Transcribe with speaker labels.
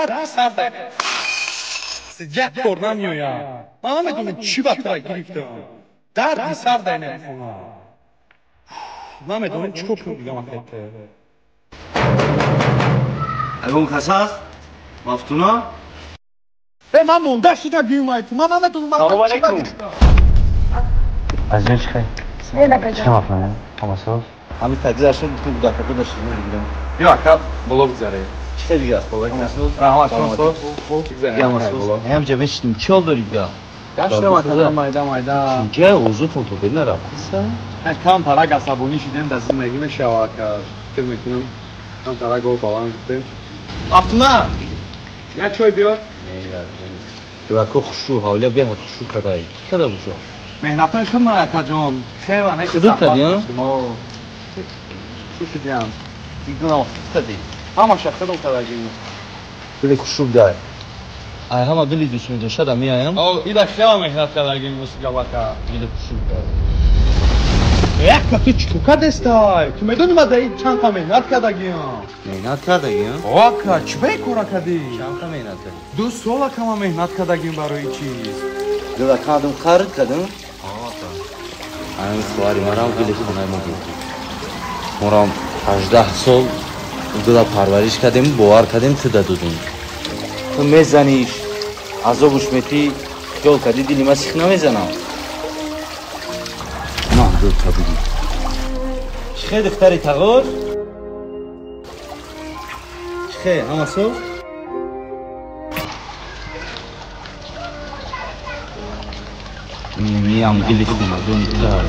Speaker 1: Дарди сар дай. Як кор намеоям. Ман намедонам чӣ ба тура гирифтам. Дарди сар дай намехонам. Намедонам чӣ кор кунам дигам ахете.
Speaker 2: Ягон кас ҳаст? Мафтуна?
Speaker 1: Э, ман монда шуда гӯмай ту. Ман намедонам.
Speaker 2: Салому алайкум. Азизон, чӣ хел? Чӣ мафтуна? Ҳамасоз? Ҳамин таҷзия шуд, гуфтем гудакако дошт бигирам.
Speaker 1: Ё ака, боло гузаре.
Speaker 2: Чӣ хел дига аст?
Speaker 1: Ҳамасоз? Раҳмат, шумосоз?
Speaker 2: Ҳам ҷа мешидим. Чӣ ҳол дорӣ дига?
Speaker 1: Гаштам акада майда майда.
Speaker 2: Ҷа узутон то бед нарафтиса?
Speaker 1: Кам тарак асабонӣ шидем, дар зиндагӣ мешава ака. Фикр мекунам кам тарак гол баланд гуфтем. Мафтуна! Я чой биёр.
Speaker 2: Дувако хушрӯ, ҳавлия беҳад хушрӯ кадай. Када бушо?
Speaker 1: Меҳнатои худ ман акаҷон. Хела не.
Speaker 2: Худут кадӣ, а?
Speaker 1: Чӣ шудиам?
Speaker 2: Дидунам худ кадӣ.
Speaker 1: Ҳамаша худам кадагим.
Speaker 2: Дили хушрӯ дай. Ай ҳама дили дӯст медошада меаям.
Speaker 1: О, ида хела меҳнат кадагим мусигабака.
Speaker 2: Дили хушрӯ дай.
Speaker 1: Яка ту чӣ кор кардестай? Ту медонӣ ман дар ин чанд та меҳнат кардагиам?
Speaker 2: Меҳнат кардагиам?
Speaker 1: О, ака, чӣ ба ин кора кардӣ?
Speaker 2: Чанд та меҳнат кардӣ?
Speaker 1: 2 сол ака ман меҳнат кардагим барои чиз.
Speaker 2: Дила кардам, харид кардам? О, ака. Ҳамин хоҳари манам гили хонаи мо буд. Морам 18 сол гила парвариш кардем, бовар кардем, ту дадудем. Ту мезаниш, азобуш метӣ, хиёл кардӣ дили ман сих намезанам. На, гул табигӣ. Чӣ хел духтари тағор? Чӣ хел, ҳама соз? Миям гили хонадони тар.